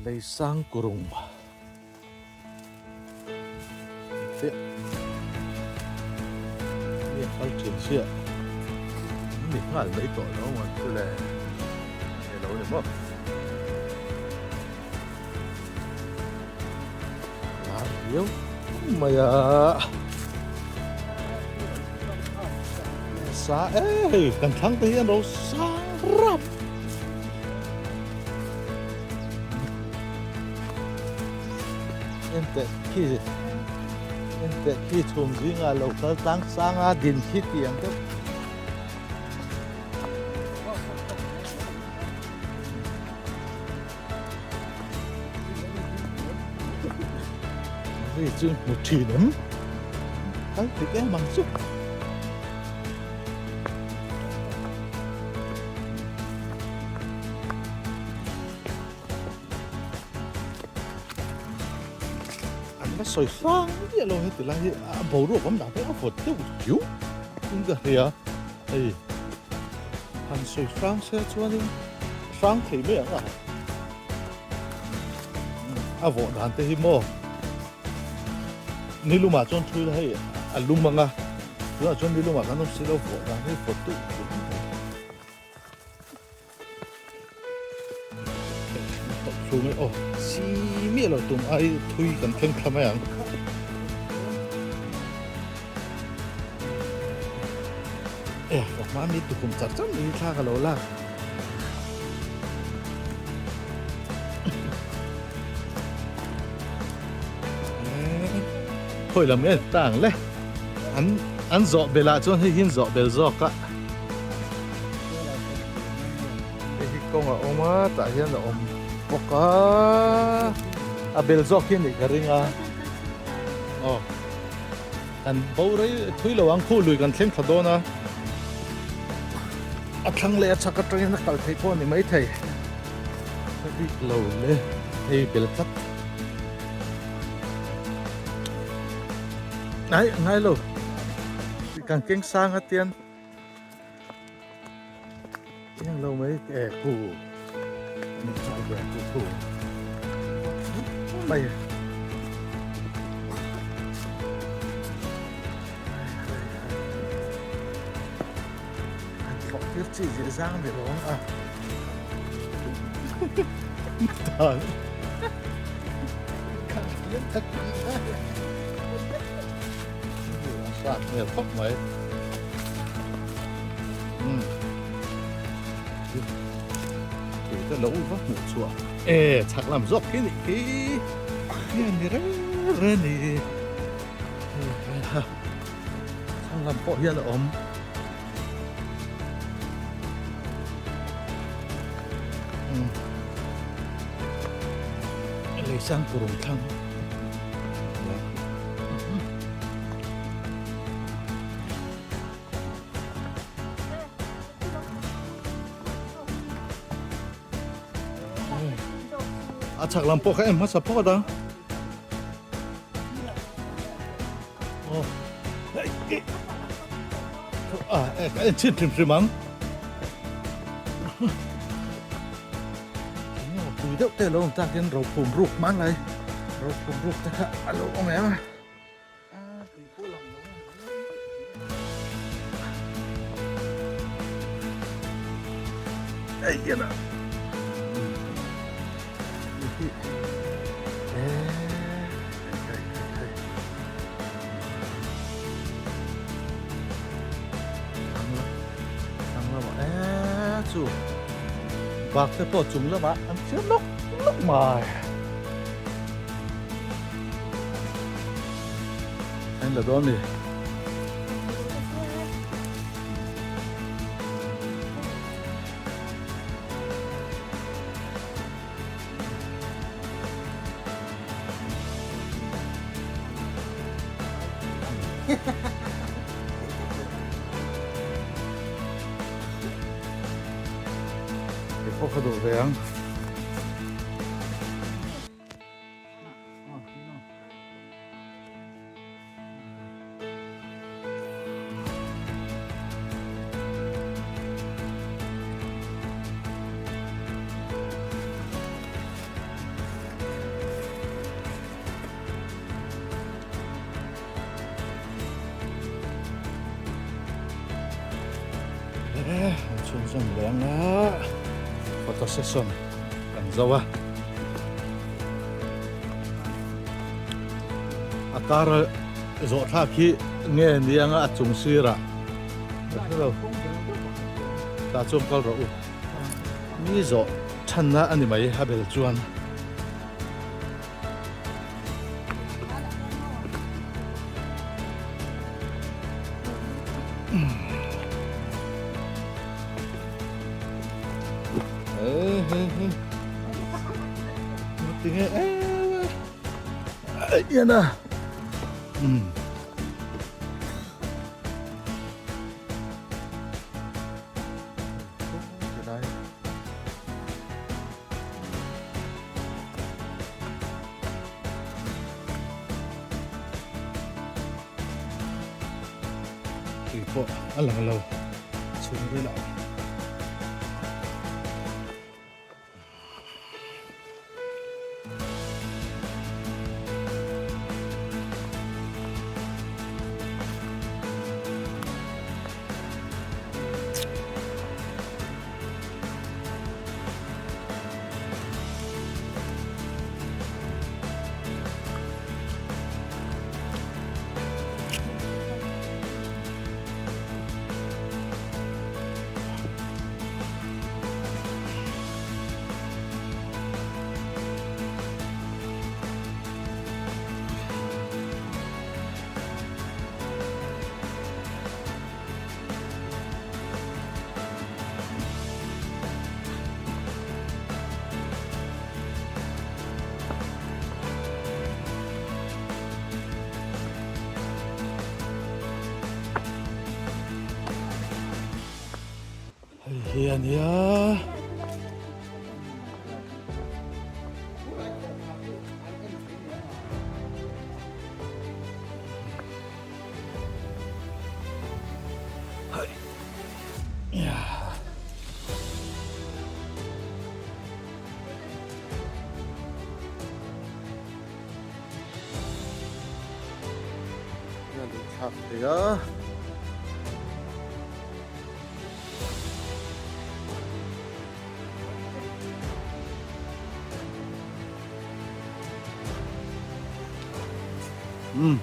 Leisang kurung te mi a kal thin sia mi nghal mai tawh lo ang chu le ni lo ni maw lar riau mai a sa e hei kan thlang te hian ro sang rap Enteh khi enteh khi chhum zingah lo kal tlang sang a din khi tih ang deuh. Hei chu hmu thin em kal dik em ang chu. An la sawi hrang miah lo heti lai hi a boruak awm dan hi a vawt deuh riau in ka hria hei han sawi hrang se chuanin hrang thei mai ang a a vawh dan te hi maw nilumah chuan thu ila hei a lum ang a tunah chuan nilumah kan awm si lo vawh dan hi vawt deuh riau mai. Aw si miah lo tum ai thui kan thleng thla mai ang. E ka hma mi tukhum char char mai hi thla ka lo lak. Khawi lam nge ta ang le an an zawh belah chuan hei hi an zawh bel zawk a. Hei hi kawng a awm a tah hian a awm bawk a a bel zawk hi a nih ka ring a aw kan bo rei thui lo ang khu lui kan thleng thla dawn a a thlang leh a chhak atangin a kal theih pawh a ni maithei ka bik lo le hei bel tlat ai ngai lo kan keng sang a tian. Eng lo mai e khu ni chai ve khu khu mai an thlawh tir chi zia zang ni lo ang a tan kan thiam tak Hrat hmel khawp mai. Umm. Tui te lo va hmuh chhuah. E chhak lam zawk khi nih khi. Nge ni reng reng ni. Chhak lam pawh hian a awm. Umm. Leisang kurung thlang. A chhak lam pawh kha em hmasa phawt a. Oh. Ah, eh, en chin hrim hrim ang. Tui deuh te lo awm takin rophum ruk hman lai. Rophum ruk te kha a lo awm em a. Ei hian a. Chu bak te pawh chung lamah an chiar nawk nawk mai. Anh là đón đi. Cái pawh ka duh ve ang. Chhunzawm leh ang a, photo session kan zo a. A kar zawh thlak hi nge ni anga a chung sirah ka hre lo. Tah chuan kal rawh u. Mi zawh thanna a ni mai a bel chuan. Yana. Tui pawh a lang lo chhung velah. Hei hi a nia. Thlak thei a. Um.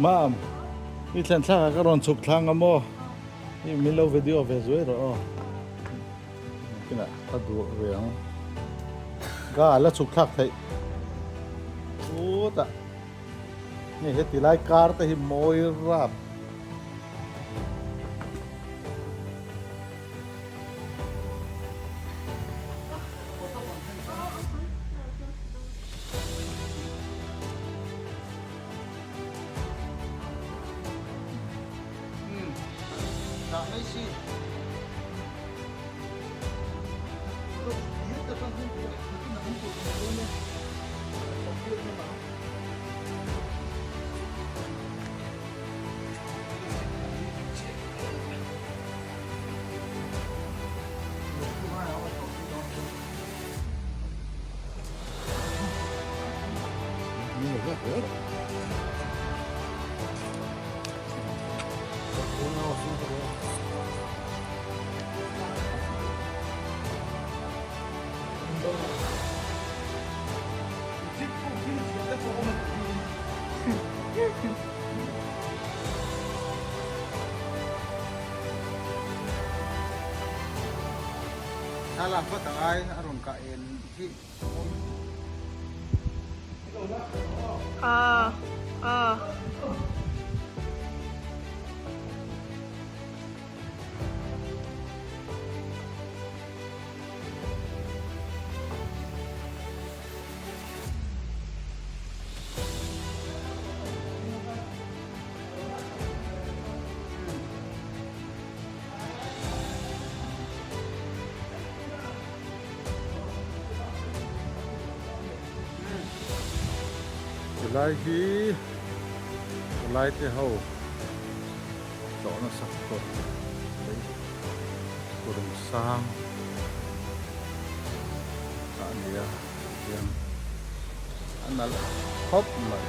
Mam, i thlen thlak ah ka rawn chhuk thlang a maw? I min lo video ve zuai rawh aw. Kinah ka duh ve ang. Ka la chhuk thlak theih. Chutah nge heti lai kar te hi mawi rap. Thlalak vat a ngai a rawn kah en hi. Ah ah. Helai hi palai te ho tlawh nasa tawh lei kurum sang kha a ni a tiang a nalh khawp mai.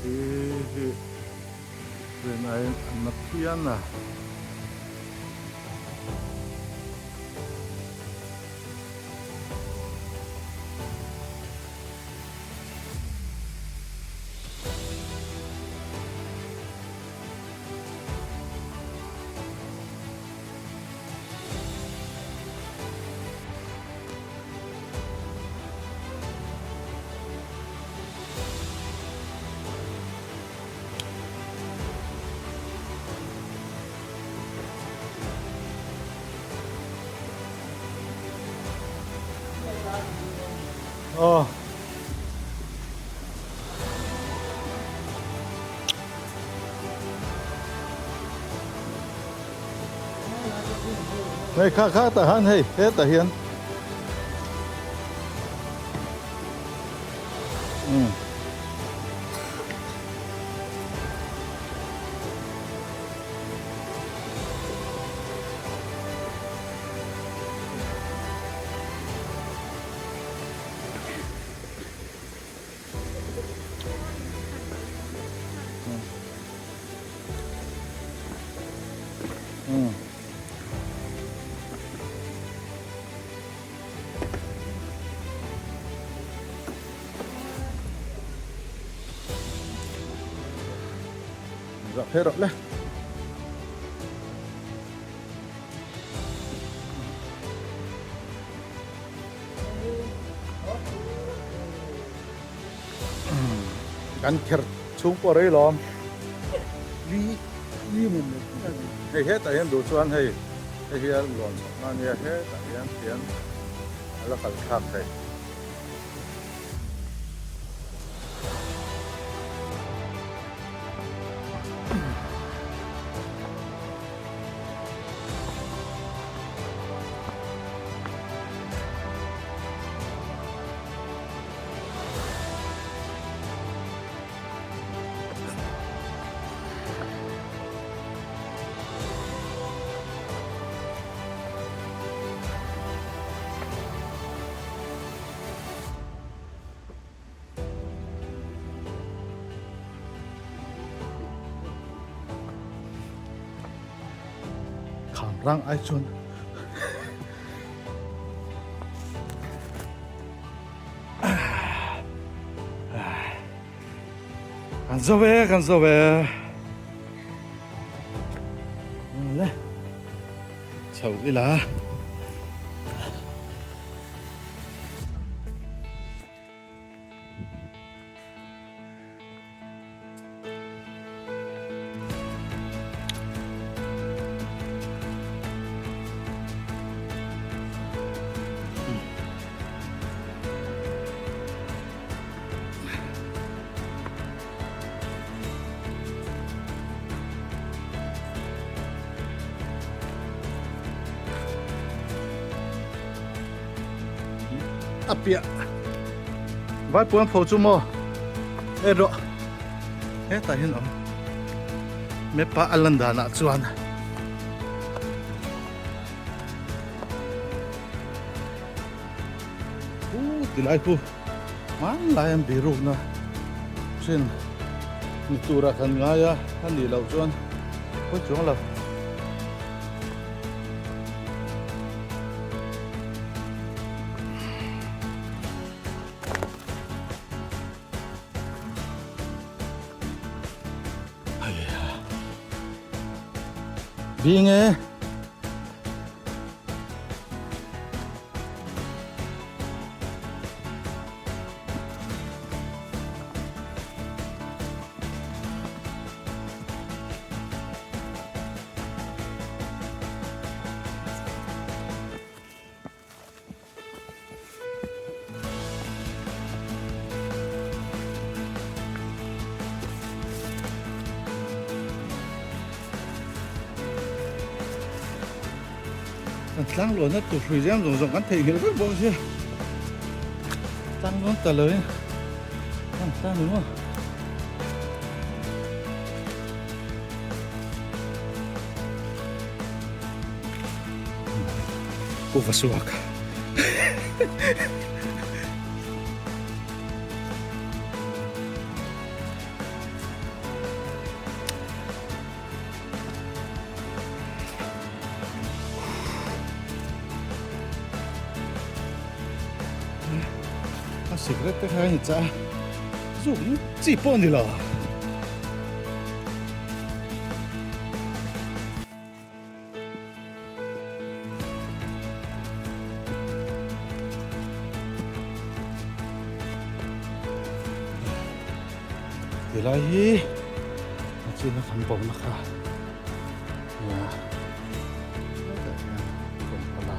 Khi hi rinaiin a na phian a. Aw. Hei kha kha tah han hei hetah hian umm. Dạ phê rồi le. Kan kher chhung pawh rei lawm. Hei hetah hian duh chuan hei hei hi a lawn chhawk na ania hetah hian khian a la kal thlak thei. Kham rang ai chuan Kan zo ve, kan zo ve. Le. Chho ila. A piah vai puan pho chu maw erawh hetah hian awm map a a lan danah chuan Pu tilai khu hmanlai an birukna thin ni turah kan ngai a, a nih loh chuan pawi chuang lo. Bing e. Kan tlang luanna tur hrui zem zawng zawng kan theihnghilh vek bawk sia tlang dawn ta lo in kan tlang ni maw. Pu va suak. A cigarette te kha a ni chah a, zuk chi pawh a ni lo. Tilai hi a china kan bo na kha nia hetah hian kawngpala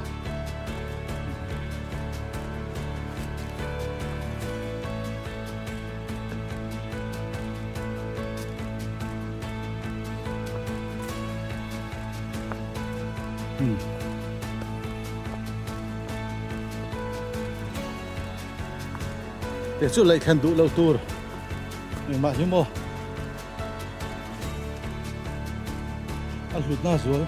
Te chu lei thlen duh lo tur engmah hi maw a hlutna zual.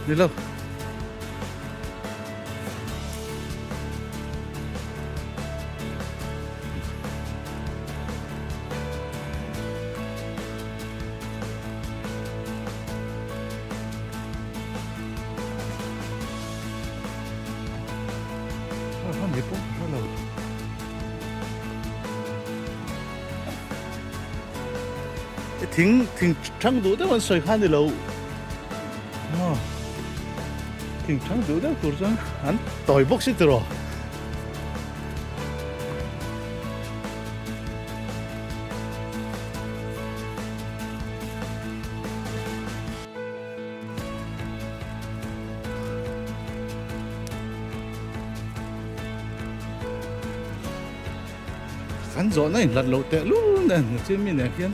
Ni lo. Thing thing thang duh deuh an sawi kha a ni lo maw thing thang duh deuh tur chuan an tawi bawk si tiraw. Kan zawhna inhlat loh teh lul nen chi mi nen hian.